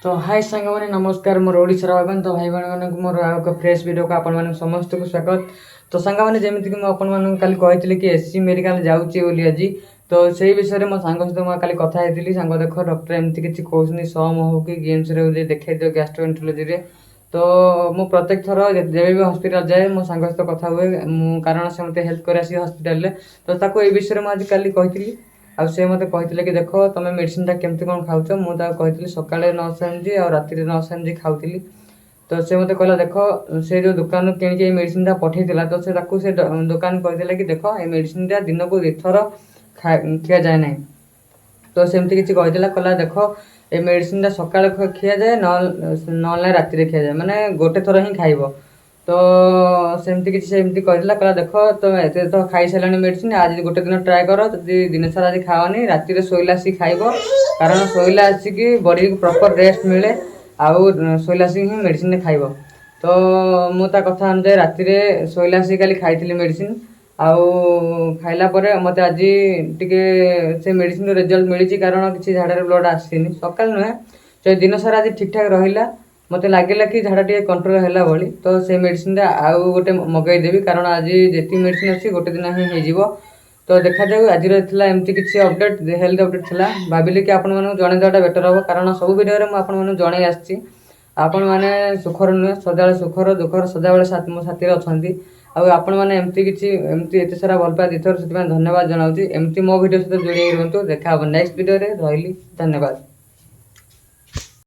ତ ହାଇ ସାଙ୍ଗମାନେ, ନମସ୍କାର। ମୋର ଓଡ଼ିଶାର ଭାଇବନ୍ଧୁ ତ ଭାଇ ଭଉଣୀମାନଙ୍କୁ ମୋର ଆଉ ଏକ ଫ୍ରେଶ୍ ଭିଡ଼ିଓକୁ ଆପଣମାନଙ୍କୁ ସମସ୍ତଙ୍କୁ ସ୍ୱାଗତ। ତ ସାଙ୍ଗମାନେ, ଯେମିତିକି ମୁଁ ଆପଣମାନଙ୍କୁ କାଲି କହିଥିଲି କି ଏସ୍ ସି ମେଡ଼ିକାଲ ଯାଉଛି ବୋଲି ଆଜି, ତ ସେଇ ବିଷୟରେ ମୋ ସାଙ୍ଗ ସହିତ ମୁଁ କାଲି କଥା ହେଇଥିଲି। ସାଙ୍ଗ, ଦେଖ, ଡକ୍ଟର ଏମିତି କିଛି କହୁଛନ୍ତି, ସମ୍ ହଉ କି ଗିମ୍ସରେ ହଉ, ଯାଇ ଦେଖାଇ ଦିଅ ଗ୍ୟାଷ୍ଟ୍ରୋଏଣ୍ଟ୍ରୋଲୋଜିରେ। ତ ମୁଁ ପ୍ରତ୍ୟେକ ଥର ଯେବେ ବି ହସ୍ପିଟାଲ ଯାଏ, ମୋ ସାଙ୍ଗ ସହିତ କଥା ହୁଏ ମୁଁ, କାରଣ ସେ ମୋତେ ହେଲ୍ପ କରି ଆସି ହସ୍ପିଟାଲରେ। ତ ତାକୁ ଏଇ ବିଷୟରେ ମୁଁ ଆଜି କାଲି କହିଥିଲି ଆଉ ସେ ମୋତେ କହିଥିଲେ କି ଦେଖ, ତମେ ମେଡ଼ିସିନଟା କେମିତି କ'ଣ ଖାଉଛ? ମୁଁ ତାକୁ କହିଥିଲି ସକାଳେ 9 ଏମ୍ ଜି ଆଉ ରାତିରେ 9 ଏମ୍ ଜି ଖାଉଥିଲି। ତ ସେ ମୋତେ କହିଲା, ଦେଖ, ସେ ଯେଉଁ ଦୋକାନରୁ କିଣିକି ଏଇ ମେଡ଼ିସିନଟା ପଠେଇଥିଲା, ତ ସେ ତାକୁ ସେ ଦୋକାନ କହିଥିଲେ କି ଦେଖ, ଏଇ ମେଡ଼ିସିନଟା ଦିନକୁ ଦୁଇଥର ଖିଆଯାଏ ନାହିଁ। ତ ସେମିତି କିଛି କହିଥିଲା। କହିଲା, ଦେଖ, ଏ ମେଡ଼ିସିନଟା ସକାଳେ ଖିଆଯାଏ, ନହେଲେ ନହେଲେ ରାତିରେ ଖିଆଯାଏ, ମାନେ ଗୋଟେ ଥର ହିଁ ଖାଇବ। ତ ସେମିତି କିଛି ସେମିତି କହିଥିଲା। କହିଲା, ଦେଖ, ତମେ ଏତେ ତ ଖାଇସାରିଲାଣି ମେଡ଼ିସିନ, ଆଜି ଗୋଟେ ଦିନ ଟ୍ରାଏ କର। ଯଦି ଦିନ ସାରା ଆଜି ଖାଅନି, ରାତିରେ ଶୋଇଲା ଆସିକି ଖାଇବ, କାରଣ ଶୋଇଲା ଆସିକି ବଡ଼ିକୁ ପ୍ରପର୍ ରେଷ୍ଟ ମିଳେ ଆଉ ଶୋଇଲା ଆସିକି ହିଁ ମେଡ଼ିସିନ ଖାଇବ। ତ ମୁଁ ତା କଥା ଅନୁଯାୟୀ ରାତିରେ ଶୋଇଲା ଆସିକି କାଲି ଖାଇଥିଲି ମେଡ଼ିସିନ। ଆଉ ଖାଇଲା ପରେ ମୋତେ ଆଜି ଟିକେ ସେ ମେଡ଼ିସିନର ରେଜଲ୍ଟ ମିଳିଛି, କାରଣ କିଛି ଝାଡ଼ାରେ ବ୍ଲଡ଼ ଆସିନି। ସକାଳେ ନୁହେଁ, ସେ ଦିନ ସାରା ଆଜି ଠିକ୍ ଠାକ୍ ରହିଲା। ମୋତେ ଲାଗିଲା କି ଝାଡ଼ା ଟିକେ କଣ୍ଟ୍ରୋଲ ହେଲା ଭଳି। ତ ସେ ମେଡ଼ିସିନଟା ଆଉ ଗୋଟେ ମଗାଇଦେବି, କାରଣ ଆଜି ଯେତିକି ମେଡ଼ିସିନ ଅଛି ଗୋଟେ ଦିନ ହିଁ ହେଇଯିବ। ତ ଦେଖାଯାଉ। ଆଜିର ଥିଲା ଏମିତି କିଛି ଅପଡ଼େଟ୍, ହେଲ୍ଥ ଅପଡ଼େଟ୍ ଥିଲା। ଭାବିଲି କି ଆପଣମାନଙ୍କୁ ଜଣେଇ ଦେବାଟା ବେଟର୍ ହେବ, କାରଣ ସବୁ ଭିଡ଼ିଓରେ ମୁଁ ଆପଣମାନଙ୍କୁ ଜଣେଇ ଆସିଛି। ଆପଣମାନେ ସୁଖର ନୁହେଁ, ସଦାବେଳେ ସୁଖର ଦୁଃଖର ସଦାବେଳେ ମୋ ସାଥିରେ ଅଛନ୍ତି। ଆଉ ଆପଣମାନେ ଏମିତି କିଛି ଏମିତି ଏତେ ସାରା ଭଲ ପାଇବା ଦେଇଥିବାରୁ ସେଥିପାଇଁ ଧନ୍ୟବାଦ ଜଣାଉଛି। ଏମିତି ମୋ ଭିଡ଼ିଓ ସହିତ ଯୋଡ଼ି ହେଇ ରୁହନ୍ତୁ। ଦେଖା ହେବ ନେକ୍ସଟ ଭିଡ଼ିଓରେ। ରହିଲି, ଧନ୍ୟବାଦ।